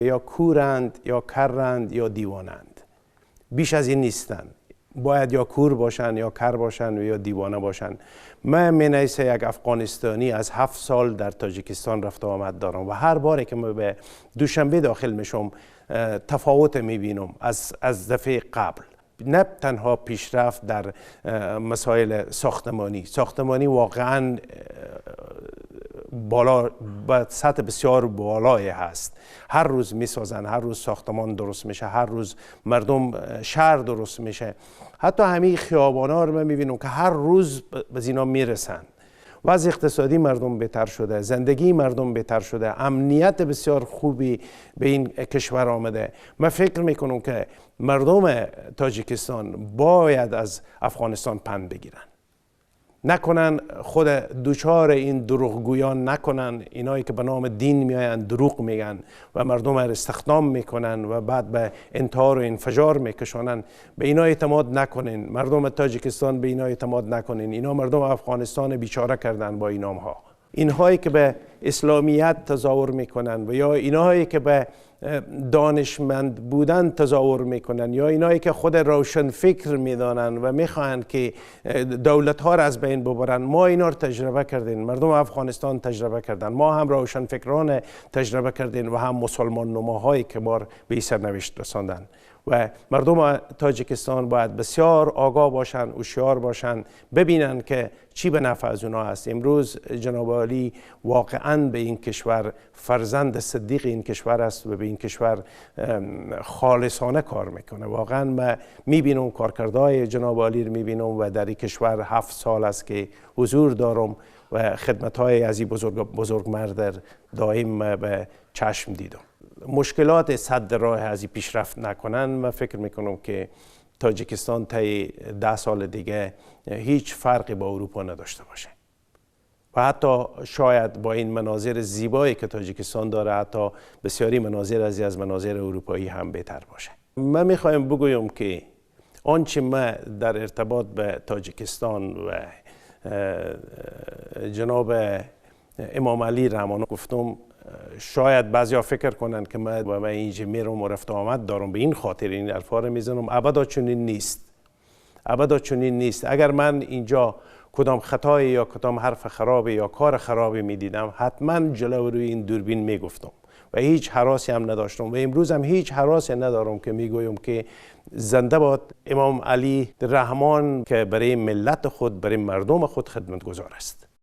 یا کورند یا کرند یا دیوانند، بیش از این نیستند. باید یا کور باشن یا کر باشن و یا دیوانه باشن. من منحیث یک افغانستانی از 7 سال در تاجیکستان رفت و آمد دارم و هر باری که من به دوشنبه داخل میشم تفاوت میبینم از دفعه قبل. نه تنها پیشرفت در مسائل ساختمانی واقعا بالا، به سطح بسیار بالای هست. هر روز میسازن، هر روز ساختمان درست میشه، هر روز مردم شهر درست میشه. حتی همه خیابانا رو من میبینم که هر روز به اینا میرسن. وضع اقتصادی مردم بهتر شده، زندگی مردم بهتر شده، امنیت بسیار خوبی به این کشور آمده. من فکر میکنم که مردم تاجیکستان باید از افغانستان پند بگیرن، نکنن خود دوچار این دروغگویان نکنن، اینایی که به نام دین میآیند دروغ میگن و مردم را استخدام میکنن و بعد به انتحار و انفجار میکشانن. به اینا اعتماد نکنین، مردم تاجیکستان به اینا اعتماد نکنین. اینا مردم افغانستان بیچاره کردن با این نامها. اینهایی که به اسلامیت تظاهر میکنن و یا اینهایی که به دانشمند بودن تظاهر میکنن یا اینایی که خود روشن فکر میدانن و میخواهند که دولت ها را از بین ببرن، ما اینا رو تجربه کردیم، مردم افغانستان تجربه کردن، ما هم روشن فکران تجربه کردیم و هم مسلمان نماهایی که بار به سرنوشت رساندن. و مردم تاجیکستان باید بسیار آگاه باشن، هوشیار باشن، ببینن که چی به نفع از اونها هست. امروز جناب عالی واقعا به این کشور، فرزند صدیق این کشور است و به این کشور خالصانه کار میکنه. واقعا من میبینم کارکردهای جناب عالی رو میبینم و در این کشور 7 سال است که حضور دارم و خدمت‌های از این بزرگ مرد دائم به چشم دیدم. مشکلات سد راه از این پیشرفت نکنن، من فکر میکنم که تاجیکستان طی 10 سال دیگه هیچ فرقی با اروپا نداشته باشه و حتی شاید با این مناظر زیبایی که تاجیکستان داره حتی بسیاری مناظر از مناظر اروپایی هم بهتر باشه. من میخوایم بگویم که آنچه من در ارتباط به تاجیکستان و جناب امام علی رحمان گفتم، شاید بعضیا فکر کنن که من اینجا میرم و رفت آمد دارم، به این خاطر این حرفا رو میزنم. ابدا چنین نیست، ابدا چنین نیست. اگر من اینجا کدام خطایی یا کدام حرف خرابی یا کار خرابی میدیدم، حتما جلو روی این دوربین میگفتم و هیچ هراسی هم نداشتم و امروز هم هیچ هراسی ندارم که میگویم که زنده باد امام علی رحمان که برای ملت خود، برای مردم خود خدمتگزار است.